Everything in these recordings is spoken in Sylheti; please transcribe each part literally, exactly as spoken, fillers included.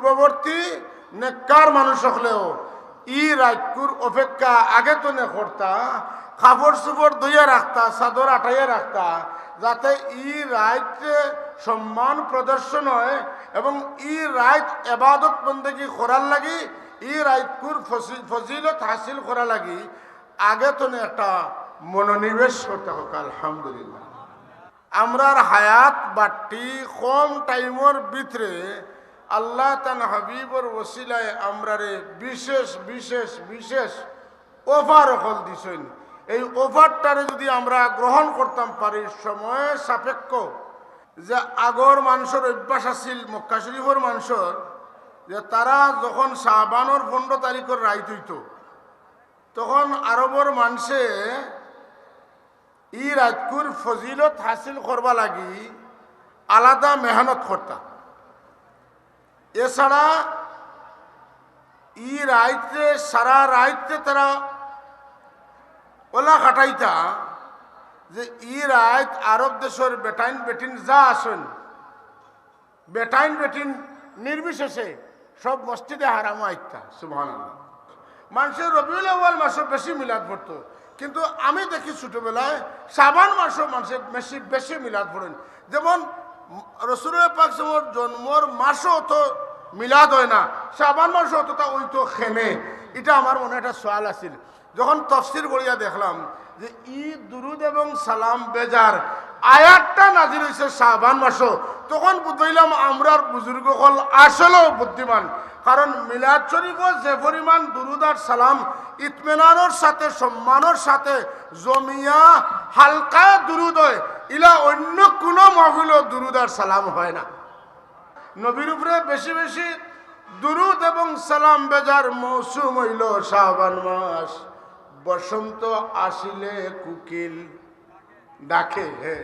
পূর্ববর্তী নেককার মানুষ অকলেও ই রাইতকুর অপেক্ষা আগে তনে করতা, কাপড় চুপড় ধইয়া রাখতা, চাদর আটাইয়া রাখতা, যাতে ই রাইতরে সম্মান প্রদর্শন অয় এবং ই রাইত এবাদত বন্দেগি করার লাগি, ই রাইতকুর ফজি-, ফজিলত হাসিল করার লাগি আগে তনে একটা মনোনিবেশ করতা। কউক্কা আলহামদুলিল্লাহ। আমরার হায়াত বাট্টি কম টাইমর ভিতরে আল্লাহ তান হাবিবর ওসিলায় আমরারে বিশেষ বিশেষ বিশেষ অফার অকল দিছইন। এই অফারটারে যুদি আমরা গ্রহণ করতাম পারি সময় সাপেক্ষ, যে আগর মানষর অভ্যাস আছিল মক্কা শরীফর মানষর, যে তারা যখন শাবানর পনরো তারিখর রাইত অইতো, তখন আরবর মানষে ই রাইতকুর ফজিলত হাসিল করবার লাগি আলাদা মেহনত করতা। এছাড়া ই রাইতরে, সারা রাইতরে তারা অলা কাটাইতা যে ই রাইত আরব দেশর বেটাইন বেটিন যা আছইন, বেটাইন বেটিন নির্বিশেষে সব মসজিদে হারামো আইতা। সুবহানাল্লাহ। মানষে রবিউল আউয়াল মাসো বেশি মিলাদ পড়তো, কিন্তু আমি দেখি ছোটবেলায় শাবান মাসো মানষে বেশি, বেশি মিলাদ পড়ইন। যেমন রসুল পাক সাল্লাল্লাহু আলাইহি ওয়াসাল্লামর জন্মর মাসো অত মিলাদ অয় না, শাবান মাসো অততা অইতো কেনে, ইটা আমার মনো একটা সওয়াল আছিল। যখন তফসির করিয়া দেখলাম যে ই দুরুদ এবং সালাম বেজার আয়াতটা নাজিল অইছে শাবান মাসো, তখন বুঝলাম আমরার বুজুর্গ অকল আসলেও বুদ্ধিমান। কারণ মিলাদ শরীফো যে পরিমাণ দুরুদ আর সালাম ইতমিনানর সাথে, সম্মানর সাথে জমিয়া হালকায় দুরুদ অয়, ইলা অইন্য কুনু মাহফিলো দুরুদ আর সালাম অয় না। নবীর উপরে বেশি বেশি দুরুদ এবং সালাম বেজার মৌসুম অইলো শাবান মাস। বসন্ত আসিলে কুকিল ডাকে হে।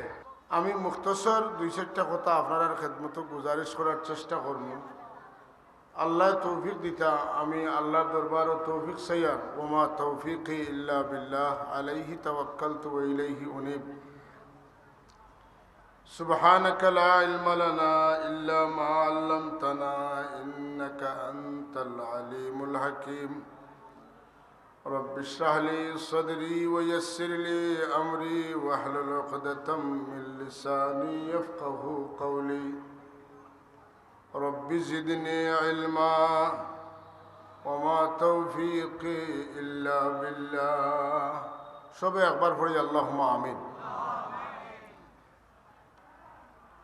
আমি মুখতসর দুই চাইরটা কথা আপনারার খেদমতো গুজারিশ করার চেষ্টা করমু। আল্লায় তৌফিক দিতা, আমি আল্লার দরবারো তৌফিক চাইয়ার। ওমা তৌফিকি ইল্লা বিল্লাহ, আলাইহি তাওয়াক্কালতু ওয়া ইলাইহি উনীব। سبحانك لا علم لنا إلا ما علمتنا إنك أنت العليم الحكيم. رب اشرح لي صدري ويسر لي أمري واحلل عقدة من لساني يفقه قولي. رب زدني علما وما توفيقي إلا بالله. সবে একবার পড়ি, আল্লাহুম্মা আমিন।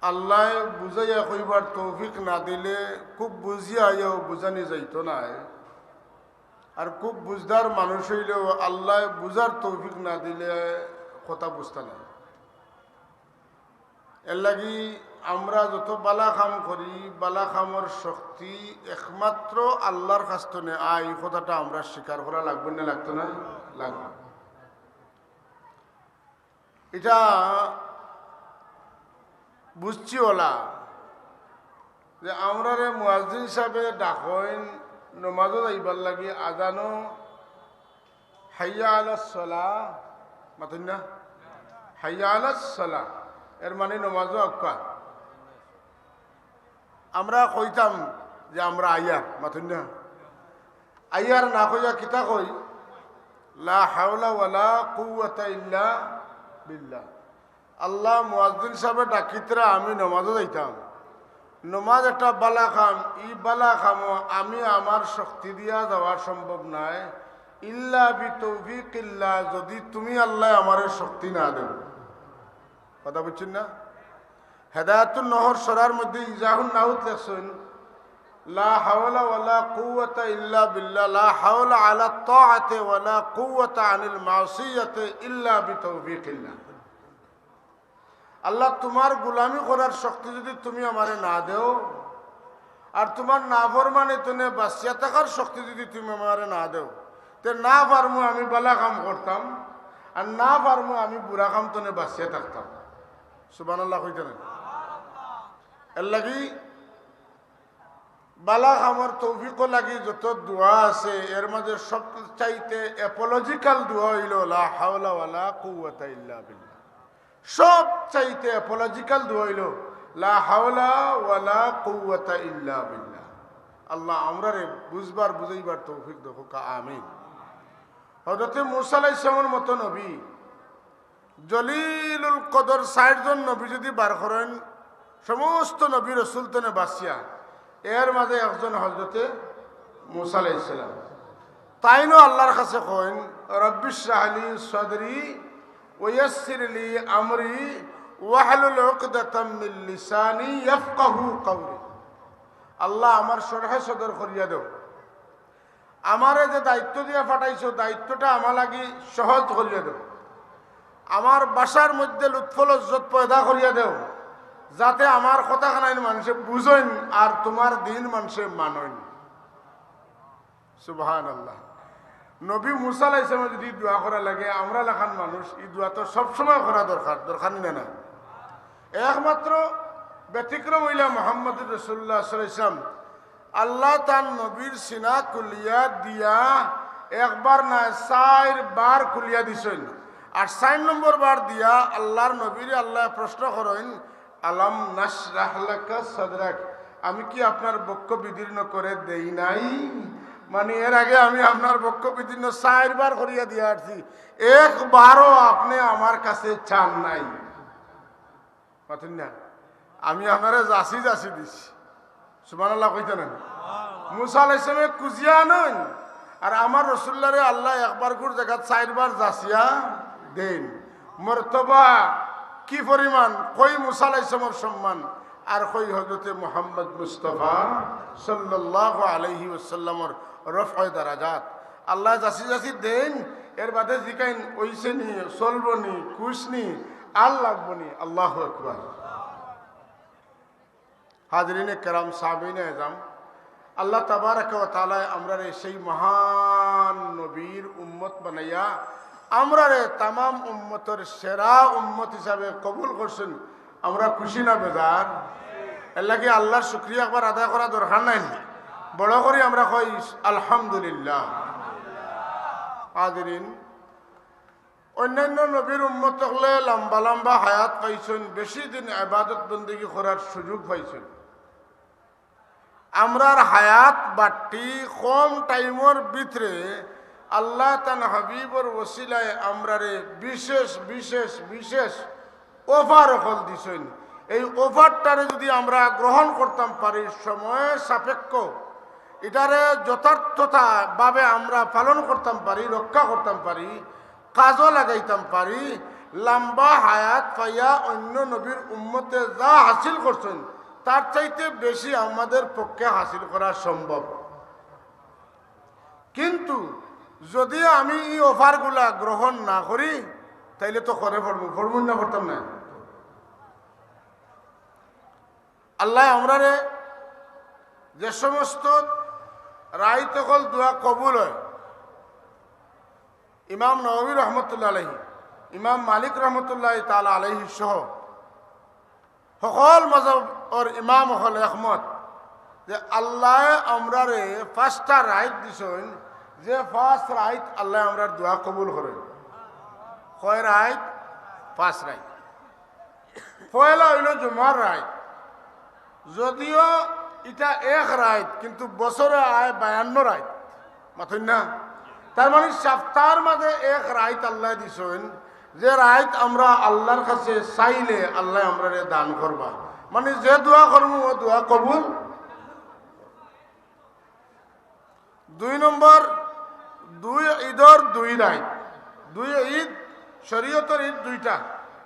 আল্লায় বুঝাইয়া কইবার তৌফিক না দিলে, খুব বুঝিয়া আইয়াও বুঝানি যাইতো নায়। আর খুব বুঝদার মানুষ অইলেও আল্লায় বুঝার তৌফিক না দিলে কথা বুঝতা নায়। এরলাগি আমরা যত বালা কাম করি, বালা কামর শক্তি একমাত্র আল্লার কাছ তনে আয়, ই কথাটা আমরা স্বীকার করা লাগবো না, লাগতো না? লাগবো। ইটা বুঝছি অলা যে আমরারে মুয়াজ্জিন সাবে ডাকইন নমাজো যাইবার লাগি, আজানো হাইয়া আলাস সালাহ, মাতইন না? হাইয়া আলাস সালাহ, এর মানে নমাজো আউক্কা। আমরা কইতাম যে আমরা আইয়ার, মাতইন না? আইয়ার না কইয়া কিতা কই? লা হাওলা ওয়ালা কুওয়াতা ইল্লা বিল্লাহ। আল্লাহ, মুয়াজ্জিন সাবে ডাকিতরা, আমি নমাজো যাইতাম। নমাজ একটা বালা কাম, ই বালা কামো আমি আমার শক্তি দিয়া যাওয়া সম্ভব নায়। ইল্লা বিতৌফিকিল্লাহ, যুদি তুমি আল্লায় আমারে শক্তি না দেও। কথা বুঝছইন না? হেদায়াতুন নহর সরার মধ্যে ইজাহুন নাহুত লেখছইন, লা হাওলা ওয়ালা কুওয়াতা ইল্লা বিল্লাহ, লা হাওলা আলা তাআতে ওয়ালা কুওয়াতা আনিল মাসিয়াতে ইল্লা বিতৌফিকিল্লাহ। আল্লাহ, তুমার গুলামি করার শক্তি যুদি তুমি আমারে না দেও, আর তুমার নাফরমানি তনে বাঁচিয়া থাকার শক্তি যুদি তুমি আমারে না দেও, তে না পারমু আমি বালা কাম করতাম, আর না পারমু আমি বুরা কাম তনে বাঁচিয়া থাকতাম। সুবহানাল্লাহ কইতা নায়? এরলাগি বালা কামর তৌফিকর লাগি যত দোয়া আছে, এর মাঝে সবচাইতে apological দোয়া অইলো, লা হাওলা ওয়ালা কুওয়াতা ইল্লা বিল্লাহ। সবচাইতে apological দোয়া অইলো, লা হাওলা ওয়ালা কুওয়াতা ইল্লা বিল্লাহ। আল্লাহ আমরারে বুঝবার বুঝাইবার তৌফিক দেউক্কা, আমিন। হযরতে মুসা আলাইহিস সালামের মতো নবী, জলিলুল কদর, ষাইটজন নবী যদি বার করইন, সমস্ত নবী রসুল তনে বাছিয়া, এর মাঝে একজন হযরতে মুসা আলাইহিস সালাম। তাইনও আল্লাহর কাছে কইন, "রব্বিশরাহ লি সদরি ওয়া ইয়াসসির লি আমরি ওয়াহলুল উকদাতাম মিন লিসানি ইয়াফকাহু কাওলি।" আল্লাহ, আমার শরহে সদর করিয়া দেও। আমারে যে দায়িত্ব দিয়া পাঠাইছো, দায়িত্বটা আমার লাগি সহজ করিয়া দেও। আমার ভাষার মধ্যে লুৎফ লজ্জত পয়দা করিয়া দেও, যাতে আমার কথাখানাইন মানষে বুঝইন আর তুমার দিন মানষে মানইন। সুবহানাল্লাহ। নবী মুসা আলাইহিস সালামে যদি দোয়া করা লাগে, আমরা লাখান মানুষ ই দোয়া তো সবসময় করা দরকার, দরকার নি না? একমাত্র ব্যতিক্রম অইলা মুহাম্মদুর রাসূলুল্লাহ সাল্লাল্লাহু আলাইহি ওয়াসাল্লাম। আল্লাহ তান নবীর সিনা খুলিয়া দিয়া একবার নায়, চাইর বার খুলিয়া দিছইন। আর চাইর নম্বর বার দিয়া আল্লাহর নবীরে আল্লায় প্রশ্ন করইন, "আলাম নাশরাহ লাকা সাদরাক, আমি কি আপনার বক্ষ বিদীর্ণ করে দেই নাই? মানে, এর আগে আমি আপনার বক্ষ বিদীর্ণ চাইর বার করিয়া দিয়া আসছি, একবারও আপনে আমার কাছে চান নাই।" মাতইন না, আমি আপনারে যাচি যাচি দিছি। সুবহানাল্লাহ কইতা না? মুসা আলাইহিস সালামে খুজিয়া আনইন, আর আমার রসুলুল্লাহরে আল্লায় একবারকুর জাগাত চাইর বার যাচিয়া দেইন। মর্তবা কি পরিমাণ, কই মুসা আলাইহিস সালামর সম্মান, আর কই হযরতে মুহাম্মদ মুস্তাফা সাল্লাল্লাহু আলাইহি ওয়াসাল্লামর রফআয়ে দারাজাত। আল্লায় যাচি যাচি দেইন, এর বাদে জিকাইন, "অইছে নি, চলবো নি, খুশ নি, আর লাগবো নি?" আল্লাহু আকবার। হাজিরিনে কেরাম, সামিইনে এজাম, আল্লাহ তাবারাকা ওয়া তাআলায় আমরারে সেই মহান নবীর উম্মত বানাইয়া আমরারে তামাম উম্মতর সেরা উম্মত হিসাবে কবুল করছইন। আমরা খুশি না বেজার? এর লাগি আল্লাহর শুকরিয়া একবার আদায় করা দরকার নায় নি? বড় করি আমরা কই, "আলহামদুলিল্লাহ।" হাজিরিন, অইন্যান্য নবীর উম্মত অকলে লম্বা লম্বা হায়াত পাইছইন, বেশি দিন ইবাদত বন্দেগী করার সুযোগ পাইছইন। আমরার হায়াত বাট্টি, কম টাইমর ভিতরে আল্লাহ তান হাবিবর ওসিলায় আমরারে বিশেষ বিশেষ বিশেষ অফার অকল দিছইন। এই অফারটারে যদি আমরা গ্রহণ করতাম পারি, সময় সাপেক্ষ, ইটারে যথার্থতা ভাবে আমরা পালন করতাম পারি, রক্ষা করতাম পারি, কাজো লাগাইতাম পারি, লম্বা হায়াত পাইয়া অইন্য নবীর উম্মতে যা হাসিল করছইন, তার চাইতে বেশি আমাদের পক্ষে হাসিল করা সম্ভব। কিন্তু যদি আমি ই অফারগুলা গ্রহণ না করি, তাইলে তো করে পড়মু, পড়মু না পড়তাম না? আল্লায় আমরারে যে সমস্ত রাইত অকল দোয়া কবুল অয়, ইমাম নববী রহমতুল্লাহ আলাইহি, ইমাম মালিক রহমতুল্লাহ তাআলা আলাইহি সহ হকল মজহবর ইমাম অকল একমত যে আল্লায় আমরারে পাঁচটা রাইত দিছইন, যে পাঁচ রাইত আল্লায় আমরার দোয়া কবুল করইন। কয় রাইত? পাঁচ রাইত। পয়লা অইলো জুমার রাইত, যদিও ইটা এক রাইত, কিন্তু বছরে আয় বায়ান্ন রাইত। মাতইন না? তার মানে সাপ্তার মাঝে এক রাইত আল্লায় দিছইন, যে রাইত আমরা আল্লার কাছে চাইলে আল্লায় আমরারে দান করবা। মানে যে দোয়া করমু, অউ দোয়া কবুল। দুই নম্বর, দুই ইদর দুই রাইত। দুই ইদ, শরিয়তর ইদ দুইটা,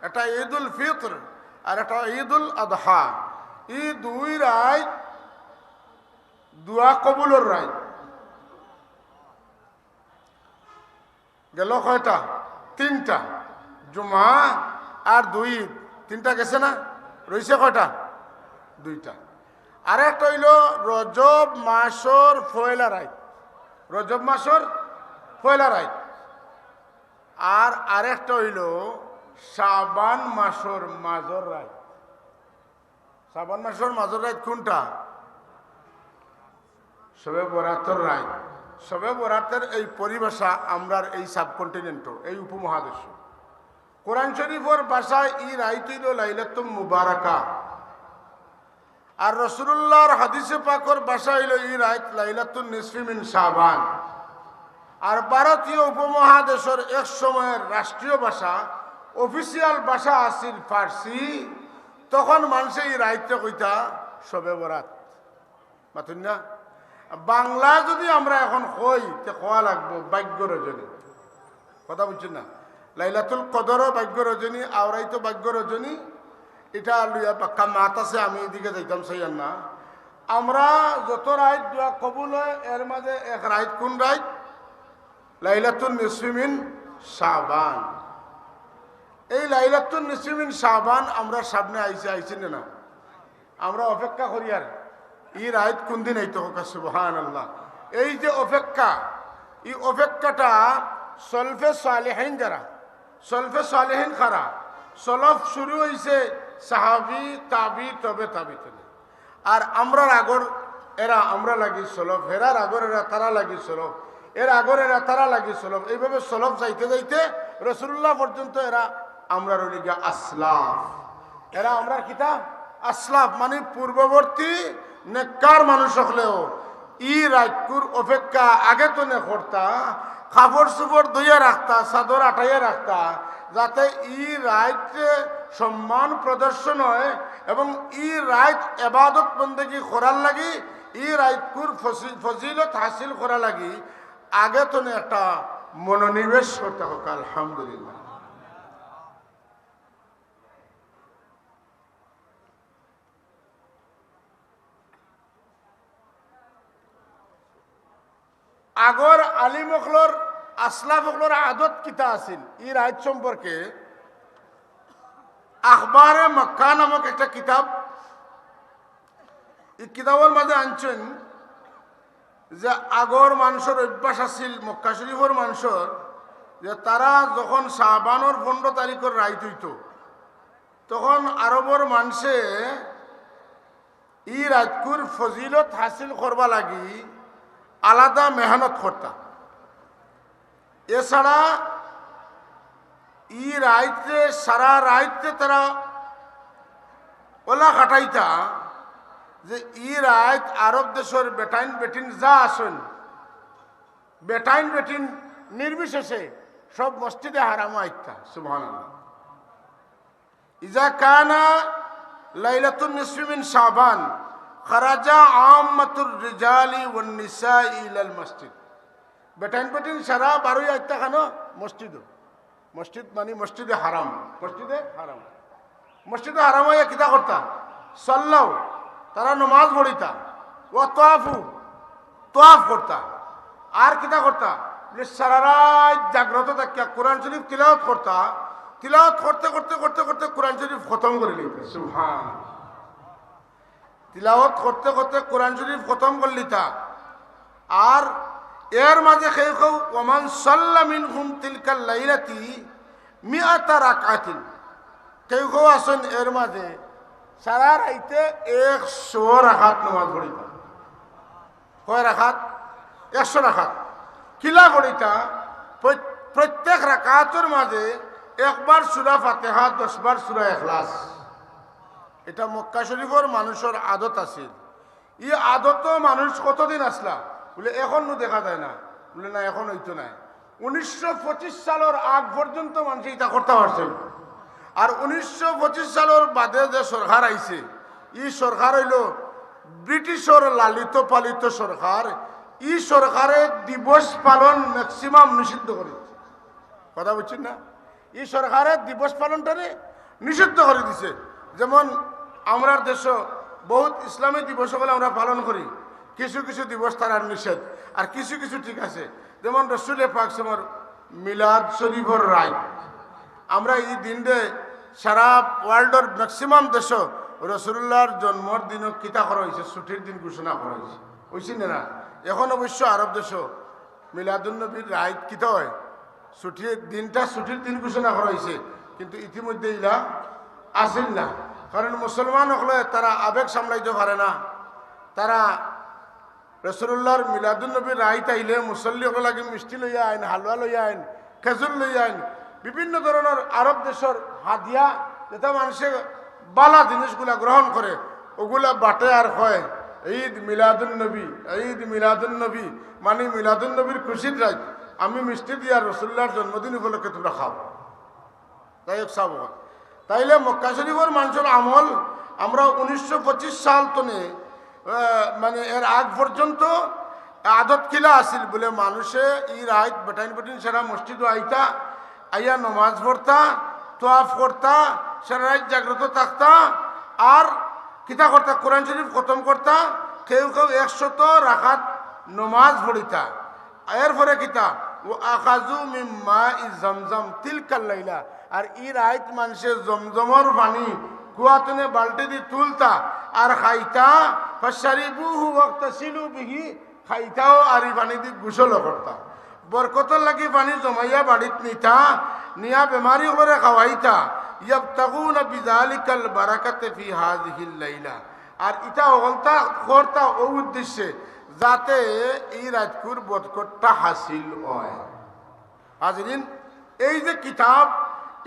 একটা ইদুল ফিতর আর একটা ইদুল আদহা। ই দুই রাইত দোয়া কবুলর রাইত। গেল কয়টা? তিনটা। জুমা আর দুই ইদ, তিনটা গেছে না? রইছে কয়টা? দুইটা। আরেকটা অইলো রজব মাসর পয়লা রাইত, রজব মাসর পয়লা রাইত। আর আরেকটা অইলো শাবান মাসর মাজর রাইত। শাবান মাসর মাজর রাইত কুনটা? শবে বরাতর রাইত। শবে বরাতর এই পরিভাষা আমরার এই সাবকন্টিনেন্টো, এই উপমহাদেশো। কোরআন শরিফর ভাষায় ই রাইত অইলো লাইলাতুল মুবারাকা। আর রাসূলুল্লাহর হাদিসে পাকর ভাষা অইলো ই রাইত লাইলাতুন নিসফি মিন শাবান। আর ভারতীয় উপমহাদেশর এক সময়র রাষ্ট্রীয় ভাষা, অফিসিয়াল ভাষা আছিল ফার্সি। তখন মানষে ই রাইতরে কইতা শবে বরাত। মাতুন না? বাংলা যুদি আমরা এখন কই, তে কওয়া লাগবো ভাগ্য রজনী। কথা বুঝছইন না? লাইলাতুল কদরও ভাগ্য রজনী, আওরাইতও ভাগ্য রজনী। ইটা লইয়া বাক্কা মাত আছে, আমি ইদিকে যাইতাম চাইয়ার না। আমরা যত রাইত দোয়া কবুল অয়, এর মাঝে এক রাইত কুন রাইত? লাইলাতুন নিসফি মিন শাবান। এই লাইলাতুন নিসফি মিন শাবান আমরার সামনে আইছে, আইছে না? আমরা অপেক্ষা করিয়ার ই রাইত কুনদিন আইতো, কউক্কা সুবহানাল্লাহ। এই যে অপেক্ষা, ই অপেক্ষাটা সলফে সালেহিন যারা, সলফে সালেহিন কারা, সলফ শুরু অইছে সাহাবী, তাবী, তবে তাবী তনে। আর আমরার আগর এরা আমরা লাগি সলফ, হেরার আগর এরা তারা লাগি সলফ, এর আগর এরা তারা লাগি সলফ। এইভাবে সলফ যাইতে যাইতে রাসূলুল্লাহ পর্যন্ত এরা আমরার অইলো গিয়া আসলাফ। এরা আমরার কিতা? আসলাফ, মানে পূর্ববর্তী নেককার মানুষ অকলেও ই রাইতকুর অপেক্ষা আগে তনে করতা, কাপড় চুপড় ধইয়া রাখতা, চাদর আটাইয়া রাখতা, যাতে ই রাইতরে সম্মান প্রদর্শন অয় এবং ই রাইত এবাদত বন্দেগি করার লাগি, ই রাইতকুর ফজি-, ফজিলত হাসিল করার লাগি আগে তনে একটা মনোনিবেশ করতা, কউক্কা আলহামদুলিল্লাহ। আগর আলিম অকলর, আসলাফ অকলর আদত কিতা আছিল, ই রাইত সম্পর্কে আখবারে মক্কা নামক একটা কিতাব, ই কিতাবর মাঝে আনছইন যে আগর মানষর অভ্যাস আছিল, মক্কা শরীফর মানষর, যে তারা যখন শাবানর পনরো তারিখর রাইত অইতো, তখন আরবর মানষে ই রাইতকুর ফজিলত হাসিল করবা লাগি আলাদা মেহনত করতা। এছাড়া ই রাইতরে, সারা রাইতরে তারা অলা কাটাইতা যে ই রাইত আরব দেশর বেটাইন বেটিন যা আছইন, বেটাইন বেটিন নির্বিশেষে সব মসজিদে হারামো আইতা। সুবহানাল্লাহ। ইজা কানা লাইলাতুন নিসফি মিন শাবান খারাজা আম্মাতুর রিজালি ওয়ান নিসাই ইলাল মসজিদ। বেটাইন বেটিন সারা বারোই আইতা কেন? মসজিদো। মসজিদ মানে মসজিদে হারাম, মসজিদে হারাম। মসজিদে হারাম অইয়া কিতা করতা? সাল্লাও, তারা নমাজ পড়িতা, ওয়া তাফু, তোয়াফ করতা। আর কিতা করতা? বলে, সারা রাইত জাগ্রত থাকিয়া কোরআন শরীফ তিলাওয়াত করতা। তিলাওয়াত করতে করতে করতে করতে কোরআন শরীফ খতম করি লিতা। সুবহান। তিলাওয়াত করতে করতে কোরআন শরীফ খতম করি লিতা। আর এর মাঝে কেউ কেউ, ওমান সাল্লা মিনহুম তিলকাল লাইলাতি মিআতা রাকাতিন, কেউ কেউ আছইন এর মাঝে সারা রাইতে একশো রাকাত নমাজ পড়িতা। কয় রাকাত? একশো রাকাত। কিলা পড়িতা? প্র-, প্রত্যেক রাকাতর মাঝে একবার সূরা ফাতিহা, দশবার সূরা ইখলাস। ইটা মক্কা শরীফর মানুষর আদত আছিল। ই আদতো মানুষ কতদিন আছলা? বলে, এখন নু দেখা যায় না। বলে, না, এখন অইতো নায়। উনিশশো পঁচিশ সালর আগ পর্যন্ত মানষে ইটা করতা পারছে। আর উনিশশো পঁচিশ সালর বাদে যে সরকার আইছে, ই সরকার অইলো ব্রিটিশর লালিত পালিত সরকার। ই সরকারে দিবস পালন ম্যাক্সিমাম নিষিদ্ধ করি দিছে। কথা বুঝছইন না? ই সরকারে দিবস পালনটারে নিষিদ্ধ করি দিছে। যেমন আমরার দেশো বহুত ইসলামী দিবস অকল আমরা পালন করি, কিছু কিছু দিবস তারার নিষেধ, আর কিছু কিছু ঠিক আছে। যেমন রসুলে পাক সাল্লাল্লাহু আলাইহি ওয়াসাল্লামর মিলাদ শরীফর রাইত, আমরা ই দিনরে সারা ওয়ার্ল্ডর ম্যাক্সিমাম দেশো রসুলুল্লাহর জন্মর দিনও কিতা করা অইছে? ছুটির দিন ঘোষণা করা অইছে, অইছে না? না, এখন অবশ্য আরব দেশো মিলাদুন নবীর রাইত কিতা অয়? ছুটির দিনটা ছুটির দিন ঘোষণা করা অইছে, কিন্তু ইতিমধ্যে ইলা আছিল না। কারণ মুসলমান অকলে তারা আবেগ সামলাইতো পারে না। তারা রসুলুল্লাহর মিলাদুন নবীর রাইত আইলে মুসল্লি অকলর লাগি মিষ্টি লইয়া আইন, হালুয়া লইয়া আইন, খেজুর লইয়া আইন, বিভিন্ন ধরনর আরব দেশর হাদিয়া, যেটা মানষে বালা জিনিসগুলা গ্রহণ করে, ওগুলা বাটে আর কয়, "ঈদ মিলাদুন নবী, ঈদ মিলাদুন নবী, মানে মিলাদুন নবীর খুশির রাইত, আমি মিষ্টি দিয়া রসুল্লাহর জন্মদিন উপলক্ষে তোমরা খাও।" যাই হোক, সাব অকল, তাইলে মক্কা শরীফর মানষর আমল আমরা উনিশশো পঁচিশ সাল তনে, আহ, মানে এর আগ পর্যন্ত আদত কিলা আছিল বুলে, মানষে ই রাইত বেটাইন বেটিন সারা মসজিদো আইতা, আইয়া নমাজ পড়তা, তোয়াফ করতা, সারা রাইত জাগ্রত থাকতা, আর কিতা করতা, কোরআন শরীফ খতম করতা, কেউ কেউ একশত রাকাত নমাজ পড়িতা। এরপরে কিতা? "ওয়া আখাযু মিন মাই জামজাম তিলকাল লাইলা।" আর ই রাইত মানষে জমজমর পানি কুয়া তনে বালটি দি তুলতা আর খাইতা, "ফাশারিবুহু ওয়াগতাসিলু বিহি", খাইতাও আর ই পানি দি গোসলও করতা। বরকতর লাগি পানি জমাইয়া বাড়িত নিতা, নিয়া বেমারি অকলরে খাওয়াইতা। "ইয়াবতাগুনা বিযালিকাল বারাকাতা ফি হাযিহিল লাইলা।" আর ইতা অকলতা করতা অউ উদ্দেশ্যে, যাতে ই রাইতকুর বরকতটা হাসিল অয়। হাজিরিন, এই যে কিতাব,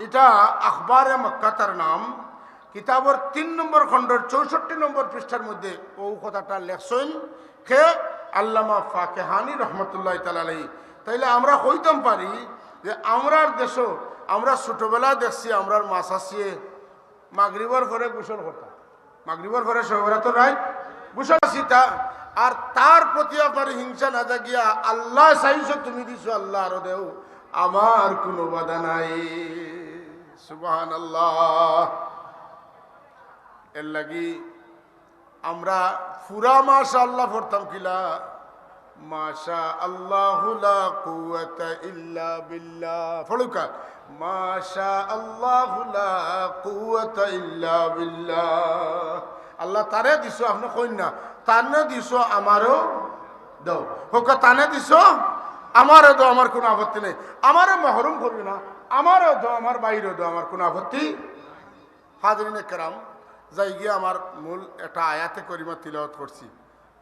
ইটা আখবারে মক্কা তার নাম। কিতাবর তিন নম্বর খণ্ডর চৌষট্টি নম্বর পৃষ্ঠার মধ্যে অউ কথাটা লেখছইন কে? আল্লামা ফাকেহানি রহমতুল্লাহ তাআলা আলাইহি। তাইলে আমরা কইতাম পারি যে আমরার দেশো আমরা ছোটবেলা দেখছি, আমরার মাছ আসিয়ে মাগরিবর পরে গোসল করতা। মাগরিবর পরে শবে বরাতর রাইত গোসল আসিতা, আর তার প্রতি আপনার হিংসা না জাগিয়া, "আল্লাহ চাইছো, তুমি দিছো, আল্লাহ আরো দেও, আমার কোনো বাধা নাই।" সুবহানাল্লাহ। এর লাগি আমরা পুরা মাশাআল্লাহ পড়তাম কিলা? মাশাআল্লাহু লা কুওয়াতা ইল্লা বিল্লাহ। পড়ুক্কা, মাশাআল্লাহু লা কুওয়াতা ইল্লা বিল্লাহ। আল্লাহ, তারে দিছো, আপনে কইন না, তানে দিছো, আমারেও দেও। কউক্কা, তানে দিছো, আমারেও দেও, আমার কোনো আপত্তি নাই। আমারে মাহরুম করিও না, আমারেও দেও, আমার ভাইরেও দেও, আমার কোনো আপত্তি। হাজিরিনে কেরাম, যাই গিয়া আমার মূল একটা আয়াতে করিমা তিলাওয়াত করছি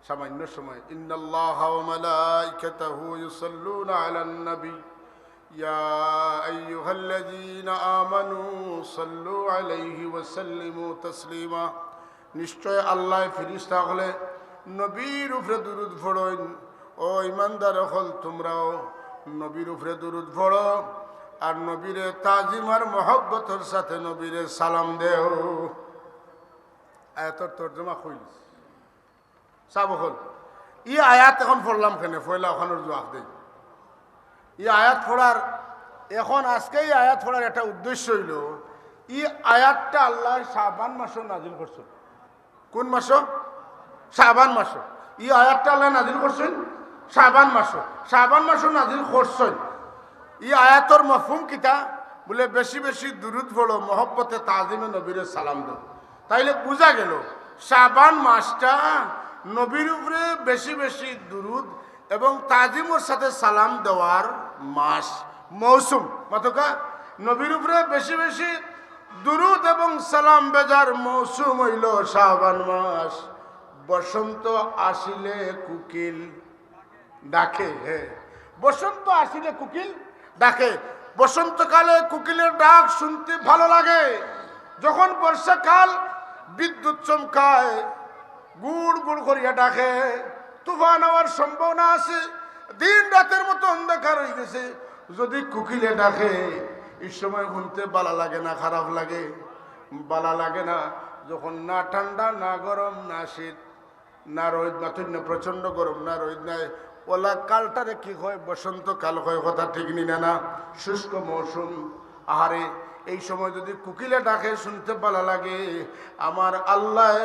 সামান্য সময়। ইন্নাল্লাহা ওয়া মালাইকাতাহু ইউসাল্লুনা আলান নবী, ইয়া আইয়ুহাল্লাযীনা আমানু সাল্লু আলাইহি ওয়া সাল্লিমু তাসলিমা। নিশ্চয় আল্লাহ ফিরিস্তা অকলে নবীর উপরে দুরুদ পড়ইন। ও ইমানদার অকল, তুমরাও নবীর উপরে দুরুদ পড়ো, আর নবীরে তাজিম আর মহব্বতর সাথে নবীরে সালাম দেও। আয়াতর তর্জমা কইল। সাব অকল, ই আয়াত এখন পড়লাম কেনে? পয়লা অখানোর জুয়াব দেই। ই আয়াত পড়ার, এখন আজকে ই আয়াত পড়ার একটা উদ্দেশ্য অইলো, ই আয়াতটা আল্লাহ শাবান মাসো নাজিল করছইন। কোন মাসো? শাবান মাসো। ই আয়াতটা আল্লাহ নাজিল করছইন শাবান মাসো। শাবান মাসো নাজিল করছইন। ই আয়াতর মফহুম কিতা? বুলে, বেশি বেশি দুরুদ পড়ো, মহব্বতে তাজিমে নবীরে সালাম দেও। তাইলে বুঝা গেল, শাবান মাসটা নবীর উপরে বেশি বেশি দুরুদ এবং তাজিমর সাথে সালাম দেওয়ার মাস, মৌসুম। মাতোক্কা, নবীর উপরে বেশি বেশি দুরুদ এবং সালাম বেজার মৌসুম অইলো শাবান মাস। বসন্ত আসিলে কুকিল ডাকে, হ্যাঁ, বসন্ত আসিলে কুকিল ডাকে। বসন্তকালে কুকিলের ডাক শুনতে ভালো লাগে। যখন বর্ষাকাল, বিদ্যুৎ চমকায়, গুড় গুড় করিয়া ডাকে, তুফান আওয়ার সম্ভাবনা আছে। দিন রাতের মতো অন্ধকার অইগেছে। যদি কুকিলে ডাকে, ই সময় হুনতে বালা লাগে না খারাপ লাগে? বালা লাগে না। যখন না ঠান্ডা, না গরম, না শীত, না রইদ, না তৈন্য, প্রচণ্ড গরম, না রইদ নাই, অলা কালটারে কি কয়? বসন্তকাল কয়। কথা ঠিক নি না? না, শুষ্ক মৌসুম। আহারে, এই সময় যদি কুকিলে ডাকে, শুনতে বালা লাগে। আমার আল্লাহ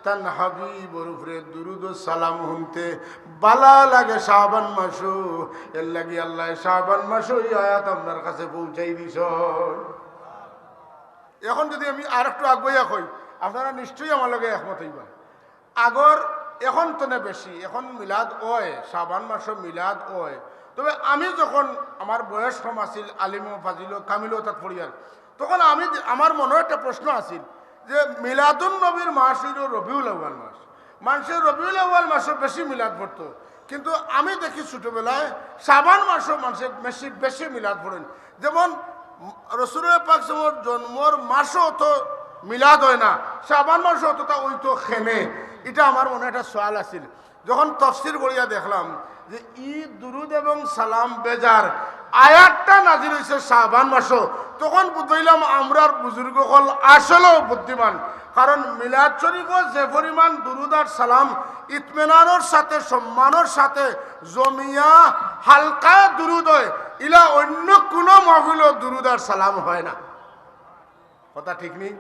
তান হাবিবর উপরে দুরুদ ও সালাম হুনতে বালা লাগে শাবান মাসো। এর লাগি আল্লাহ শাবান মাসো ই আয়াত আপনার কাছে পৌঁছাই দিছইন। এখন যদি আমি আর একটু আগুয়াইয়া কই, আপনারা নিশ্চয়ই আমার লগে একমত অইবা। আগর, এখন তনে বেশি, এখন মিলাদ অয়, শাবান মাসো মিলাদ অয়। তবে আমি যখন, আমার বয়স কম আছিল, আলিমো, ফাজিলো, কামিলো তাত পড়িয়ার, তখন আমি, আমার মনো একটা প্রশ্ন আছিল যে মিলাদুন নবীর মাস অইলো রবিউল আউয়াল মাস, মানষে রবিউল আউয়াল মাসো বেশি মিলাদ পড়তো, কিন্তু আমি দেখি ছোটবেলায় শাবান মাসো মানষে বেশি, বেশি মিলাদ পড়ইন। যেমন রসুল পাক সাল্লাল্লাহু আলাইহি ওয়াসাল্লামর জন্মর মাসও তো মিলাদ অয় না, শাবান মাসো অতটা অইতো কেনে? ইটা আমার মনো একটা সওয়াল আছিল। যখন তফসির পড়িয়া দেখলাম যে ই দুরুদ এবং সালাম বেজার, আয়াতটা নাজিল অইছে শাবান মাসো, তখন বুঝলাম আমরার বুজুর্গ অকল আসলেও বুদ্ধিমান। কারণ মিলাদ শরীফো যে পরিমাণ দুরুদ আর সালাম ইতমিনানর সাথে, সম্মানর সাথে জমিয়া হালকায় দুরুদ অয়, ইলা অইন্য কুনু মাহফিলো দুরুদ আর সালাম অয় না। কথা ঠিক নি?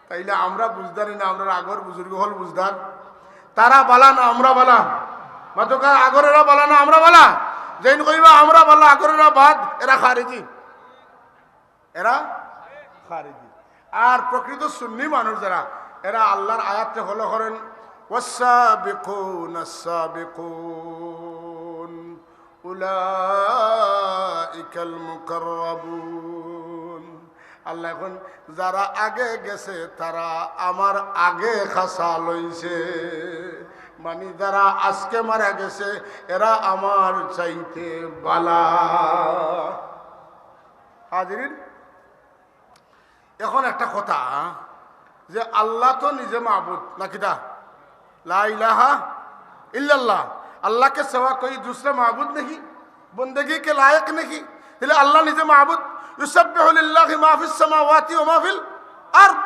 তাইলে আমরা বুঝদারি না, আমরার আগর বুজুর্গ অকল বুঝদার? তারা বালা না আমরা বালা? মাতকা, আগরেরা বালা না আমরা বালা? যেইন কইবা আমরা বালা, আগরেরা বাদ, এরা খারিজি। এরা খারিজি। আর প্রকৃত সুন্নি মানুষ যারা, এরা আল্লার আয়াতরে follow করইন, "ওয়াস-সাবিকুনাস-সাবিকুন, উলাইকাল মুকাররাবুন।" আল্লায় কইন, "যারা আগে গেছে, তারা আমার আগে খাছা লইছে।" মানি, যারা আজকে মারা গেছে, এরা আমার চাইতে বালা। হাজিরিন, এখন একটা কথা, যে আল্লাহ তো নিজে মাবুদ, না কিতা? লা ইলাহা ইল্লাল্লাহ। আল্লাহ কে সিওয়া কোই দুসরা মাবুদ নেহি, বন্দেগি কে লায়েক নেহি। তাইলে আল্লাহ নিজে মাবুদ। ইউসাব্বিহু লিল্লাহি মা ফিস সামাওয়াতি ওয়া মা ফিল আরদ।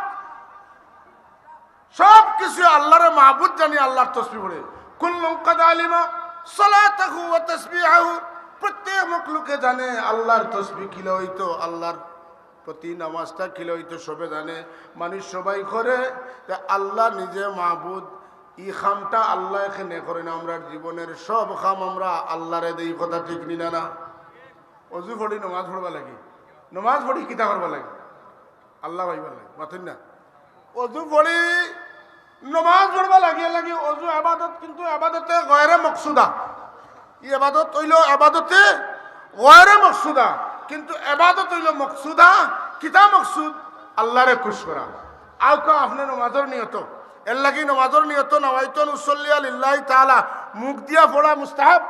সব কিছু আল্লাহরে মাবুদ জানি, আল্লাহর তসবিহ পড়ে। কুল্লুন কাদ আলিমা সালাতাহু ওয়া তাসবিহাহু। প্রত্যেক মখলুকে জানে আল্লাহর তসবিহ কিলা অইতো, আল্লাহর প্রতি নামাজটা কিলা অইতো, সবে জানে। মানুষ সবাই করে, তে আল্লাহ নিজে মাবুদ। ই কামটা আল্লায় কেনে করইন। আমরার জীবনের সব কাম আমরা আল্লাহরে দেই, কথা ঠিক নি না? না, অজু পড়ি নমাজ পড়বার লাগি, নমাজ পড়ি কিতা করবার লাগি? আল্লাহ পাইবার লাগি, মাতইন না? অজু পড়ি নমাজ পড়বার লাগি, এর লাগি অজু এবাদত, কিন্তু এবাদতে গয়রে মকসুদা। ই এবাদত অইলো এবাদতে গয়রে মকসুদা, কিন্তু এবাদত অইলো মকসুদা। কিতা মকসুদ? আল্লাহরে খুশ করা। আউক্কা আপনে নমাজর নিয়ত, এর লাগি নমাজর নিয়ত, নাওয়াইতু আন উসাল্লিয়া লিল্লাহি তাআলা, মুখ দিয়া পড়া মুস্তাহাব।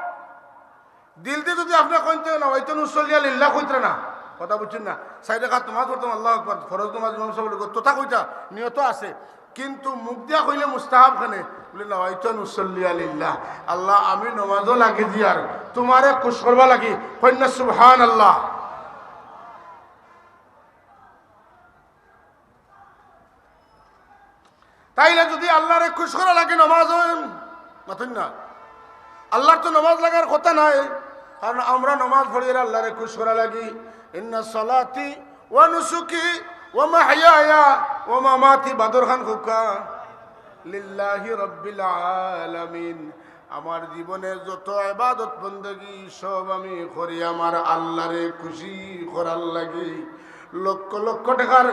দিল দি যুদি আপনে কইন, তে নাওয়াইতু আন উসাল্লিয়া লিল্লাহ কইতরা না, কথা বুঝছইন না? চাইর রাকাত নমাজ পড়তাম, আল্লাহু আকবার, ফরজ নমাজ ইমাম সাবে লগে, তথা কইতা, নিয়ত আছে, কিন্তু মুখ দিয়া কইলে মুস্তাহাব কেনে? বলে, "নাওয়াইতু আন উসাল্লিয়া লিল্লাহ।" আল্লাহ, আমি নমাজো লাগি দিয়ার তুমারে খুশ করবার লাগি, কইন না সুবহানাল্লাহ। তাইলে যুদি আল্লাহরে খুশ করা লাগে নমাজ অইন, মাতইন না? আল্লাহর তো নমাজ লাগার কথা নায়, কারণ আমরা নমাজ পড়ি আর আল্লাহরে খুশ করা লাগি। ইন্না সালাতি ওয়া নুসুকি ওয়া মাহইয়ায়া ওয়া মামাতি, বাদর খান খুকা, লিল্লাহি রাব্বিল আলামিন। আমার জীবনে যত ইবাদত বন্দেগি সব আমি করি আমার আল্লাহরে খুশি করার লাগি। লক্ষ লক্ষ টেকার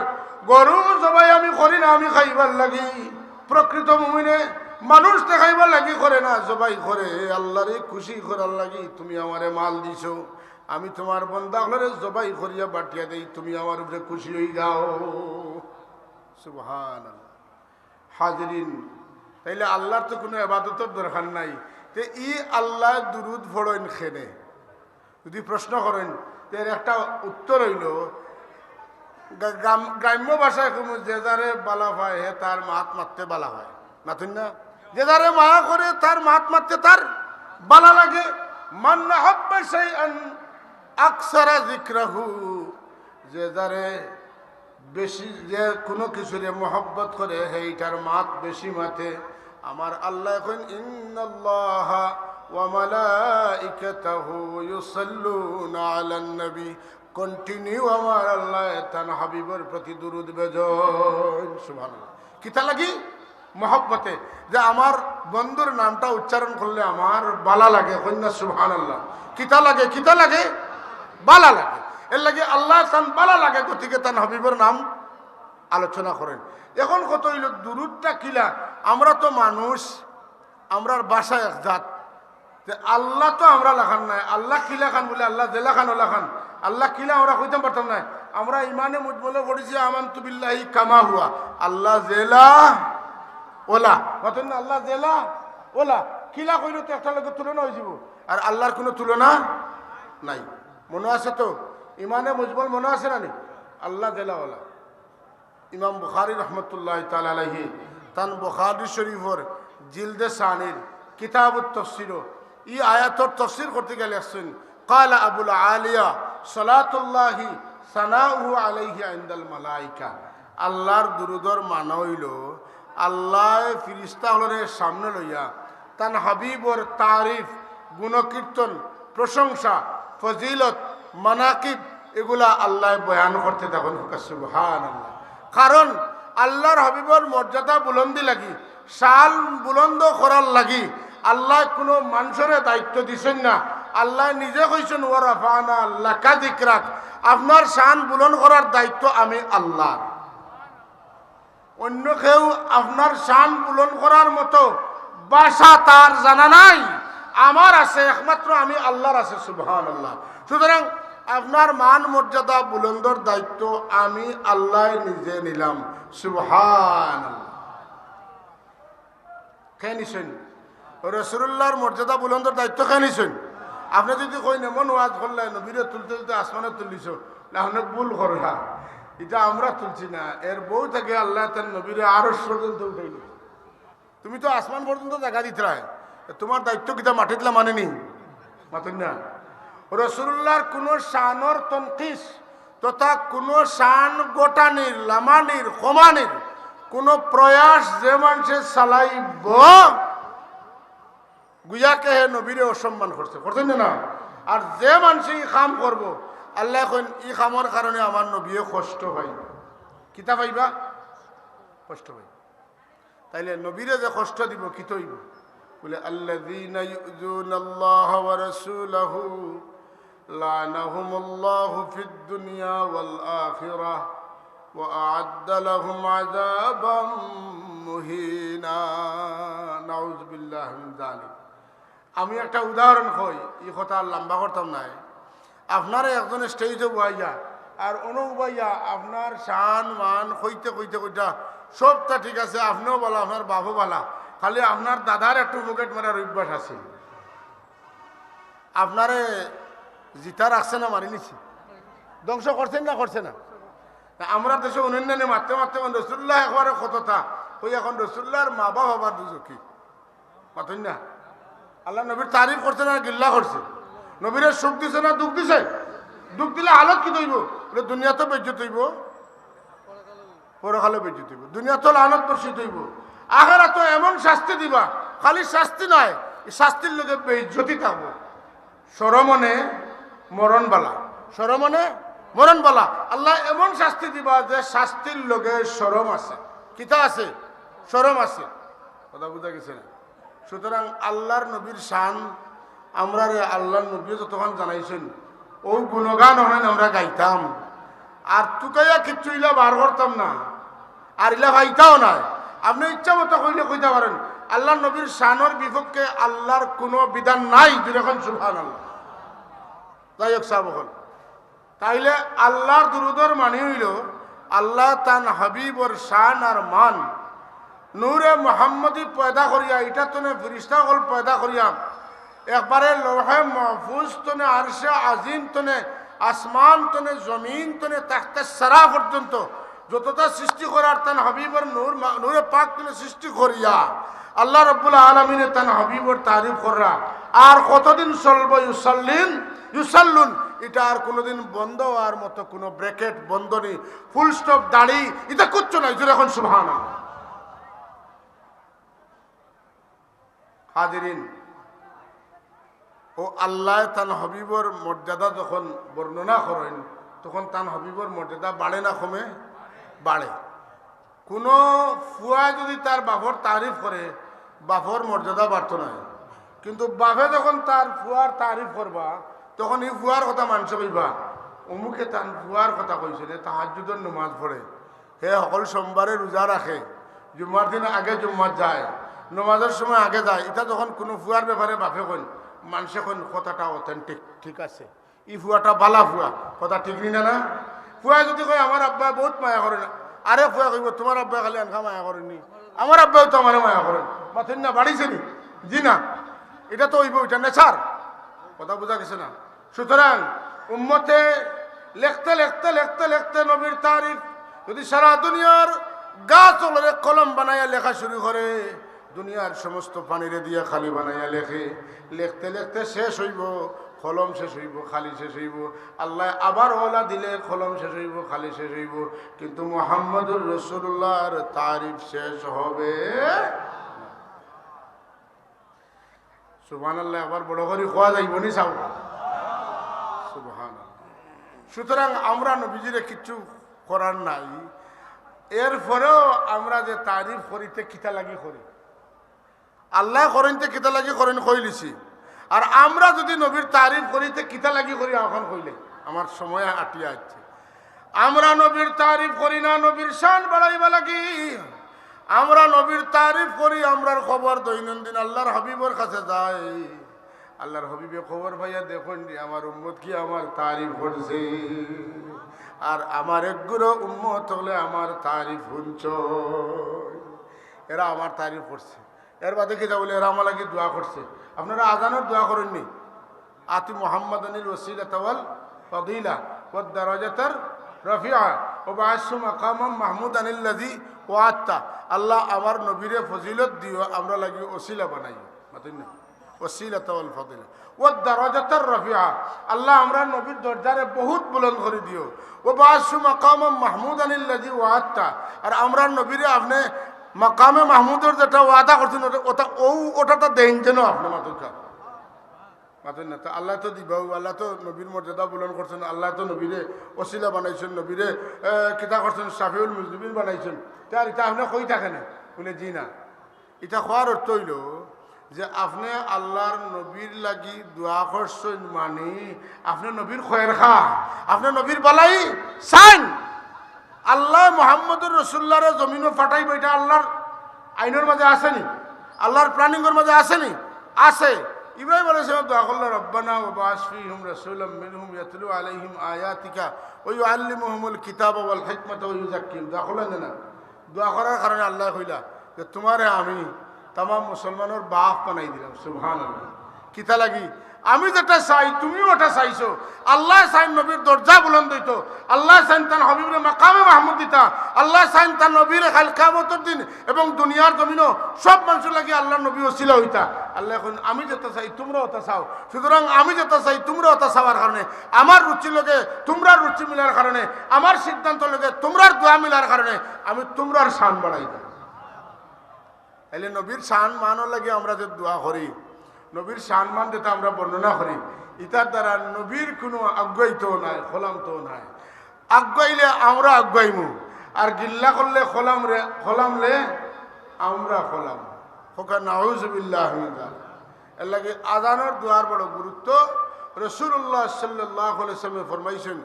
গরু জবাই আমি করি না আমি খাইবার লাগি। প্রকৃত মুমিনে মানুষ দেখাইবার লাগি করে না, জবাই করে আল্লাহরে খুশি করার লাগি। তুমি আমারে মাল দিছো, আমি তুমার বন্দা অকলরে জবাই করিয়া বাটিয়া দেই, তুমি আমার উপরে খুশি অই যাও। সুবহানাল্লাহ। হাজিরিন, তাইলে আল্লাহর তো কুনু এবাদতর দরকার নাই, তে ই আল্লায় দুরুদ পড়ইন কেনে? যুদি প্রশ্ন করইন, তে এর একটা উত্তর অইলো, গা-, গ্রাম-, গ্রাম্য ভাষায় কইমু, যে যারে বালা পায়, হে তার মাত মাততে বালা পায়। মাতইন না? যে যারে মায়া করে, তার মাত মাততে তার বালা লাগে। মান আহাব্বা শাইআন আকসারা যিকরাহু, যে যারে বেশি, যে কুনু কিছুরে মহব্বত করে, হে ইটার মাত বেশি মাতে। আমার আল্লায় কইন, "ইন্নাল্লাহা ওয়া মালাইকাতাহু ইউসাল্লুনা আলান নবী।" Continue আমার আল্লায় তান হাবিবর প্রতি দুরুদ বেজইন। সুবহানাল্লাহ। কিতা লাগি? মহব্বতে, যে আমার বন্ধুর নামটা উচ্চারণ করলে আমার বালা লাগে, কইন না সুবহানাল্লাহ। কিতা লাগে, কিতা লাগে? বালা লাগে। এর লাগি আল্লাহ তান বালা লাগে, গতিকে তান হাবিবর নাম আলোচনা করইন। এখন কথা অইলো, দুরুদটা কিলা? আমরা তো মানুষ, আমরার ভাষা এক জাত, তে আল্লাহ তো আমরা লাখান নায়, আল্লাহ কিলাখান বলে, আল্লাহ যেলাখান ওলাখান, আল্লাহ কিলা আমরা কইতাম পারতাম নায়। আমরা ইমানে মুজমলো পড়ছি, আমানতু বিল্লাহি কামা হুয়া, আল্লাহ যেলা ওলা, মাতইন না, আল্লাহ যেলা ওলা, কিলা কইলে তো একটার লগে তুলনা অইযিবো, আর আল্লাহর কুনু তুলনা নাই। মনো আছে তো? ইমানে মুজমল মনো আছে না নি? আল্লাহ যেলা ওলা। ইমাম বুখারী রহমতুল্লাহি তাআলা আলাইহি তান বুখারী শরীফর জিলদে সানির কিতাবুত তফসিরো ই আয়াতর তফসির করতে গিয়া লেখছইন, قال أبو العالية صلاة الله ثناؤه عليه عند الملائكة। আল্লাহর দুরুদর মানা অইলো, আল্লায় ফিরিস্তা অকলরে সামনে লইয়া তান হাবিবর তারিফ, গুণকীর্তন, প্রশংসা, ফজিলত, মানাকিব, এগুলা আল্লায় বয়ান করতে থাকইন। সুবহানাল্লাহ। কারণ আল্লাহর হাবিবর মর্যাদা বুলন্দি লাগি, শান বুলন্দ করার লাগি আল্লায় কুনু মানষরে দায়িত্ব দিছইন না। আল্লায় নিজে কইছইন, "ওয়া রাফা'না লাকা যিকরাক", আপনার শান বুলন্দ করার দায়িত্ব আমি আল্লাহর। অন্য কেউ আপনার শান বুলন্দ করার মতো ভাষা তার জানা নাই, আমার আছে, একমাত্র আমি আল্লাহর আছে। সুবহানাল্লাহ। সুতরাং আপনার মান মর্যাদা বুলন্দর দায়িত্ব আমি আল্লায় নিজে নিলাম। সুবহানাল্লাহ। কে নিছইন? রাসূলুল্লাহর মর্যাদা বুলন্দর দায়িত্ব কে নিছইন? আপনে যুদি কইন, "এমন ওয়াজ করলায়, নবীরে তুলতে তুলতে আসমানো তুলিছো", না, আপনে ভুল কররা। ইটা আমরা তুলছি না, এর বউ থাকি আল্লায় তান নবীরে আরশ পর্যন্ত উঠাইলো। তুমি তো আসমান পর্যন্ত জাগা দিতরায়, তুমার দায়িত্ব কিতা মাটিত লামানি নি? মাতইন না। রাসূলুল্লাহর কুনু শানর তনকিস তথা কুনু শান ঘটানির, লামানির, কমানির কুনু প্রয়াস যে মানষে চালাইবো, গুয়াকে হে নবীরে অসম্মান করছে, করছইন না? আর যে মানষে ই কাম করবো, আল্লায় কইন, "ই কামর কারণে আমার নবীয়ে কষ্ট পাইবা।" কিতা পাইবা? কষ্ট পাইবা। তাইলে নবীরে যে কষ্ট দিবো, কিতা অইবো? বলে, "الذين يؤذون الله ورسوله لعنهم الله في الدنيا والآخرة وأعد لهم عذابا مهينا।" نعوذ بالله من ذلك। আমি একটা উদাহরণ কই, ই কথা আর লম্বা করতাম নায়। আপনারে একজনে স্টেজো বওয়াইয়া আর অনো উবাইয়া আপনার শান মান কইতে কইতে কইতা সবতা ঠিক আছে, আপনেও ভালা, আপনার বাপও ভালা, খালি আপনার দাদার একটু পকেট মারার অভ্যাস আছে। আপনারে জিতা রাখছে না মারি নিছে? ধ্বংস করছইন না করছে না? তা আমরার দেশো অনইন্য নি মাততে মাততে অখন রসুলুল্লাহ একবারে কততা, অউ অখন রসুলুল্লাহর মা বাপ আবার দুজখি। মাতইন না। আল্লার নবীর তারিফ করছে না গিল্লা করছে? নবীরে সুখ দিছে না দুখ দিছে? দুখ দিলে হালত কিতা অইবো? বলে, দুনিয়াত বেইজ্জত অইবো, পরকালো বেইজ্জত অইবো। দুনিয়াত লানত বর্ষিত অইবো, আখেরাতো এমন শাস্তি দিবা, খালি শাস্তি নায়, ই শাস্তির লগে বেইজ্জতি থাকবো। শরম অনে মরণ ভালা, শরম অনে মরণ ভালা। আল্লায় এমন শাস্তি দিবা যে শাস্তির লগে শরম আছে। কিতা আছে? শরম আছে। কথা বুঝা গেছে না? সুতরাং আল্লার নবীর শান আমরারে আল্লার নবীয়ে যতখান জানাইছইন, অউ গুণগান অখান আমরা গাইতাম, আর তুকাইয়া কিচ্ছু ইলা বার করতাম না, আর ইলা পাইতাও নায়। আপনে ইচ্ছা মতো কইলে কইতা পারইন, আল্লার নবীর শানর বিপক্ষে আল্লার কুনু বিধান নাই। জুরে কইন সুবহানাল্লাহ। যাই হোক, সাব অকল, তাইলে আল্লার দুরুদর মানি অইলো, আল্লায় তান হাবিবর শান আর মান নূরে মুহাম্মদী পয়দা করিয়া, ইটা তনে ফিরিস্তা অকল পয়দা করিয়া, একবারে লৌহে মাহফুজ তনে, আরশে আজিম তনে, আসমান তনে, জমিন তনে, তাখতে সারা পর্যন্ত যততা সৃষ্টি করার তান হাবিবর নূর মা-, নূরে পাক তনে সৃষ্টি করিয়া আল্লাহ রাব্বুল আলামিনে তান হাবিবর তারিফ কররা। আর কতদিন চলবো? ইউসাল্লিন, ইউসাল্লুন, ইটা আর কুনুদিন বন্ধ অওয়ার মতো কুনু bracket বন্ধ নি, full stop, দাড়ি, ইতা কিচ্ছু নাই। জুরে কইন সুবহানাল্লাহ। হাজিরিন, অউ আল্লায় তান হাবিবর মর্যাদা যখন বর্ণনা করইন, তখন তান হাবিবর মর্যাদা বাড়ে না কমে? বাড়ে। কুনু ফুয়ায় যুদি তার বাপর তারিফ করে, বাপর মর্যাদা বাড়তো নায়। কিন্তু বাপে যখন তার ফুয়ার তারিফ করবা, তখন ই ফুয়ার কথা মানষে কইবা, "অমুকে তান ফুয়ার কথা কইছে রে, তাহাজ্জুদর নমাজ পড়ে।" হে হকল সোমবারে রুজা রাখে, জুম্মার দিন আগে জুম্মাত যায়, নমাজর সময় আগে যায়, ইতা যখন কুনু ফুয়ার ব্যাপারে বাপে কইন, মানষে কইন, "কথাটা authentic, ঠিক আছে, ই ফুয়াটা বালা ফুয়া।" কথা ঠিক নি না, না? ফুয়ায় যুদি কয়, "আমার আব্বায় বউত মায়া করইন", আরে ফুয়ায় কইবো, "তুমার আব্বায় খালি এনকা মায়া করইন নি, আমার আব্বায়ও তো আমারে মায়া করইন।" মাতইন না, বাড়িছে নি? জি না, ইটা তো অইবো, ইটা nature। কথা বুঝা গেছে না? সুতরাং উম্মতে লেখতে লেখতে লেখতে লেখতে নবীর তারিফ যদি সারা দুনিয়ার গাছ অকলরে কলম বানাইয়া লেখা শুরু করে, দুনিয়ার সমস্ত পানিরে দিয়া খালি বানাইয়া লেখে, লেখতে লেখতে শেষ অইবো, কলম শেষ অইবো, খালি শেষ অইবো। আল্লায় আবার অলা দিলে কলম শেষ অইবো, খালি শেষ অইবো, কিন্তু মুহাম্মদুর রাসূলুল্লাহর তারিফ শেষ হবে। সুবহানাল্লাহ, একবার বড় করি কওয়া যাইবো নি সাব? সুবহানাল্লাহ। সুতরাং আমরা নবীজিরে কিচ্ছু করার নাই, এরপরেও আমরা যে তারিফ করি তে কিতা লাগি করি? আল্লায় করইন তে কিতা লাগি করইন কইলিছি। আর আমরা যদি নবীর তারিফ করি তে কিতা লাগি করি, অখন কইলে আমার সময় আটিয়া আইছে। আমরা নবীর তারিফ করি না নবীর শান বাড়াইবার লাগি, আমরা নবীর তারিফ করি আমরার খবর দৈনন্দিন আল্লাহর হাবিবর কাছে যায়। আল্লাহর হাবিবে খবর পাইয়া দেখইন রে, আমার উম্মত কি আমার তারিফ করছে, আর আমার একগুলো উম্মত অকলে আমার তারিফ হুনছইন, এরা আমার তারিফ করছে। এর বাদে কিতা বলে, এরা আমার লাগি দোয়া করছে। আপনারা আজানর দোয়া করইন নি, আতি মুহাম্মাদানিল ওয়াসিলাতা ওয়াল ফাদিলা ওয়াদ দারাজাতার রাফিআ ওয়াবআসহু মাকামাম মাহমুদানিল্লাযী ওয়াআদতা। আল্লাহ, আমার নবীরে ফজিলত দিও, আমরার লাগি ওসিলা বানাইও। মাতইন না? ওসিলাতা ওয়াল ফাদিলা ওয়াদ দারাজাতার রাফিআ। আল্লাহ, আমরার নবীর দরজারে বহুত বুলন্দ করি দিও। ওয়াবআসহু মাকামাম মাহমুদানিল্লাযী ওয়াআদতা। আর আমরার নবীরে আপনে মাকামে মাহমুদর যেটা ওয়াদা করছইন, ওটা, ওটা, ও, ওটা তো দেইন যেন আপনে। মাতইন না? মাতইন না? তো আল্লায় তো দিবা, আল্লায় তো নবীর মর্যাদা বুলন্দ করছইন, আল্লায় তো নবীরে ওসিলা বানাইছইন, নবীরে, এ, কিতা করছইন, শাফিউল মুজনিবিন বানাইছইন। তে আর ইতা আপনে কই থাকইন? বলে, জি না। ইতা কওয়ার অর্থ অইলো যে আপনে আল্লাহর নবীর লাগি দোয়া করছইন, মানি আপনে নবীর খয়ের খা, আপনে নবীর বালাই চাইন। আল্লায় মুহাম্মদুর রাসূলুল্লাহরে জমিনো পাঠাইবা, ইটা আল্লাহর আইনর মাঝে আছে নি? আল্লাহর প্ল্যানিংর মাঝে আছে নি? আছে। ইব্রাহিম আলাইহিস সালাম দোয়া করলা, "রব্বানা ওয়াবআস ফীহিম রাসূলাম মিনহুম ইয়াতলু আলাইহিম আয়াতিকা ওয়া ইউআল্লিমুহুমুল কিতাবা ওয়াল হিকমাতা ওয়া ইউযাক্কিহিম।" দোয়া করলা না? দোয়া করার কারণে আল্লায় কইলা যে, "তুমারে আমি তামাম মুসলমানর বাপ বানাই দিলাম।" সুবহানাল্লাহ। কিতা লাগি? আমি যেটা চাই, তুমিও ওটা চাইছো। আল্লায় চাইন নবীর দরজা বুলন্দ অইতো, আল্লায় চাইন তান হাবিবরে মাকামে মাহমুদ দিতা, আল্লায় চাইন তান নবীরে কাইল কিয়ামতর দিন এবং দুনিয়ার জমিনো সব মানষর লাগি আল্লাহর নবী ওসিলা অইতা। আল্লায় কইন, "আমি যেটা চাই, তুমরা ওটা চাও।" সুতরাং আমি যেটা চাই, তুমরা ওটা চাওয়ার কারণে, আমার রুচির লগে তুমরার রুচি মিলার কারণে, আমার সিদ্ধান্তর লগে তুমরার দোয়া মিলার কারণে আমি তুমরার শান বাড়াই দিলাম। তাইলে নবীর শান মানর লাগি আমরা যে দোয়া করি, নবীর শান মান যেটা আমরা বর্ণনা করি, ইতার দ্বারা নবীর কুনু আগুয়াইতো নাই, খলামতো নাই। আগুয়াইলে আমরা আগুয়াইমু, আর গিল্লা করলে খলামরে, খলামলে আমরা খলাম। হোকা নাউজুবিল্লাহ মিন যালিক। এর লাগি আজানর দোয়ার বড় গুরুত্ব। রাসূলুল্লাহ সাল্লাল্লাহু আলাইহি ওয়াসাল্লামে ফরমাইছইন,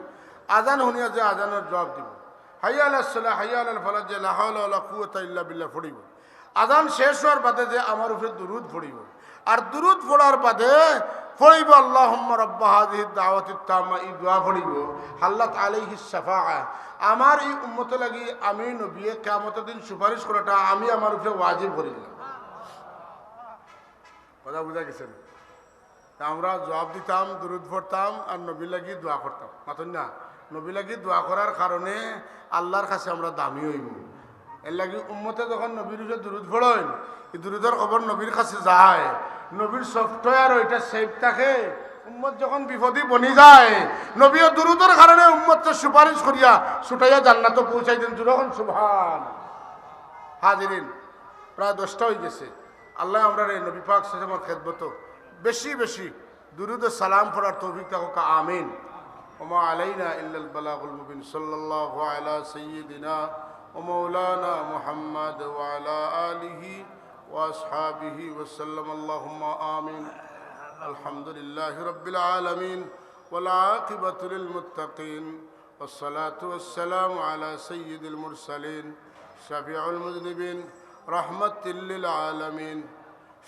আজান হুনিয়া যে আজানর জবাব দিবো, হাইয়া আলাস সালাহ, হাইয়া আলাল ফালাহ, যে লা হাওলা ওয়ালা কুওয়াতা ইল্লা বিল্লাহ পড়িবো। আজান শেষ অওয়ার বাদে যে আমার উপরে দুরুদ পড়িবো, আর দুরুদ পড়ার বাদে পড়িবো, "আল্লাহুম্মা রাব্বা হাযিহিদ দাওয়াতিত তাম্মা", ই দোয়া পড়িবো, "হাল্লাত আলাইহিস শাফাআ", আমার ই উম্মতর লাগি আমি নবীয়ে কিয়ামতর দিন সুপারিশ করাটা আমি আমার উপরে ওয়াজিব করিলাম। কথা বুঝা গেছে নি? তে আমরা জবাব দিতাম, দুরুদ পড়তাম আর নবীর লাগি দোয়া করতাম। মাতইন না? নবীর লাগি দোয়া করার কারণে আল্লাহর কাছে আমরা দামি অইমু। এর লাগি উম্মতে যখন নবীর উপরে দুরুদ পড়ইন, ই দুরুদর খবর নবীর কাছে যায়, নবীর সফটওয়্যারও ইটা সেভ থাকে। উম্মত যখন বিপদি বনি যায়, নবীও দুরুদর কারণে উম্মতরে সুপারিশ করিয়া ছুটাইয়া জান্নাতো পৌঁছাই দেন। জোরে কইন সুবহান। হাজিরিন, প্রায় দশটা অই গেছে। আল্লায় আমরারে নবী পাক সাল্লাল্লাহু আলাইহি ওয়াসাল্লামর খেদমতো বেশি বেশি দুরুদ ও সালাম পড়ার তৌফিক দান করুক, আমিন। ওমা আলাইনা ইল্লাল বালাগুল মুবিন। সাল্লাল্লাহু আলা সাইয়্যিদিনা ওয়া মাওলানা মুহাম্মদ ওয়া আলা আলিহি ওয়া আসহাবিহি ওয়া সাল্লাম। আল্লাহুম্মা আমিন। আলহামদুলিল্লাহি রাব্বিল আলামিন। ওয়াল আকিবাতু লিল মুত্তাকিন। والصلاة والسلام على سيد المرسلين شفيع المذنبين رحمة للعالمين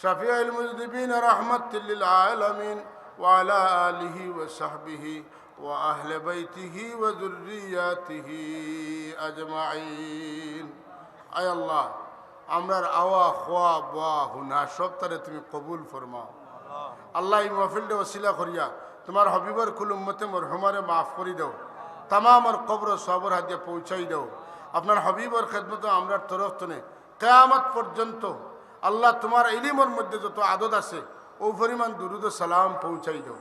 شفيع المذنبين رحمة للعالمين وعلى آله وصحبه وأهل بيته وذرياته أجمعين. আয় আল্লাহ, আমরার আওয়া, খোয়া, বওয়া, হুনা সবতারে তুমি কবুল ফরমাও। আল্লাহ, ই মাহফিলরে ওসিলা করিয়া তুমার হাবিবর কুল উম্মতে মরহুমারে মাফ করি দেও, তামামর কবরো সওয়াবর হাদিয়া পৌঁছাই দেও। আপনার হাবিবর খেদমতে আমরার তরফ তনে কিয়ামত পর্যন্ত আল্লাহ তুমার ইলিমর মধ্যে যত আদদ আছে, অউ পরিমাণ দুরুদ ও সালাম পৌঁছাই দেও।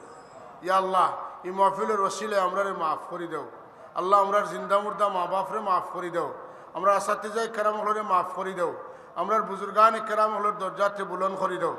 ইয়া আল্লাহ, ই মাহফিলর ওসিলায় আমরারে মাফ করি দেও। আল্লাহ, আমরার জিন্দা মুর্দা মা বাপরে মাফ করি দেও। আমরার আসাতিজায়ে কেরাম অকলরে মাফ করি দেও। আমরার বুজুর্গানে কেরাম অকলর দরজাতে বুলন্দ করি দেও।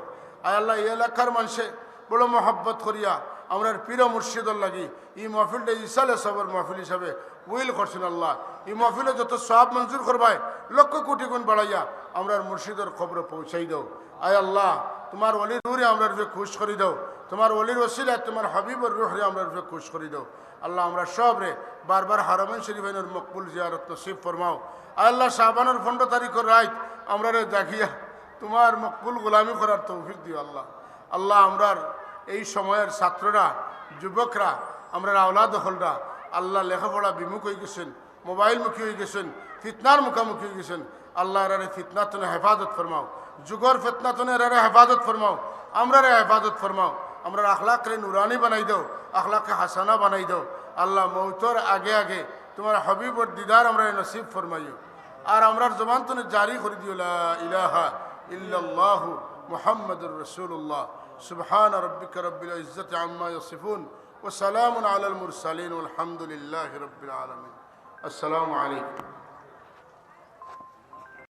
আয় আল্লাহ, ই এলাকার মানষে বড় মহব্বত করিয়া আমরার পীর ও মুর্শিদর লাগি ই মাহফিলটা ইসালে সবর মাহফিল হিসাবে উইল করছইন আল্লাহ। ই মাহফিলে যত সওয়াব মঞ্জুর করবায়, লক্ষ কোটি গুণ বাড়াইয়া আমরার মুর্শিদর কবরে পৌঁছাই দেও। আয় আল্লাহ, তুমার ওলির রুহরে আমরার উপরে খুশ করি দেও। তুমার ওলির ওসিলায় তুমার হাবিবর রুহরে আমরার উপরে খুশ করি দেও। আল্লাহ, আমরা সবরে বারবার হারামাইন শরীফাইনর মকবুল জিয়ারত নসিব ফরমাও। আয় আল্লাহ, শাবানর পনরো তারিখর রাইত আমরারে জাগিয়া তুমার মকবুল গোলামি করার তৌফিক দিও আল্লাহ। আল্লাহ, আমরার এই সময়র ছাত্ররা, যুবকরা, আমরার আওলাদ অকলরা আল্লাহ লেখাপড়া বিমুখ অইগেছইন, মোবাইল মুখী অইগেছইন, ফিতনার মুখামুখি অইগেছইন। আল্লাহ, এরারে ফিতনা তনে হেফাজত ফরমাও, যুগর ফিতনা তনে এরারে হেফাজত ফরমাও, আমরারে হেফাজত ফরমাও। আমরার আখলাকরে নুরানি বানাই দেও, আখলাকে হাসানা বানাই দেও। আল্লাহ, মউতর আগে আগে তুমার হাবিবর দিদার আমরারে নসিব ফরমাইও। আর আমরার জবান তনে জারি করি দিও, লা ইলাহা ইল্লাল্লাহু মুহাম্মাদুর রাসূলুল্লাহ। সুবহানা রাব্বিকা রাব্বিল ইজ্জাতি আম্মা ইয়াসিফুন, ওয়া সালামুন আলাল মুরসালিন, ওয়াল হামদুলিল্লাহি রাব্বিল আলামিন। আসসালামু আলাইকুম।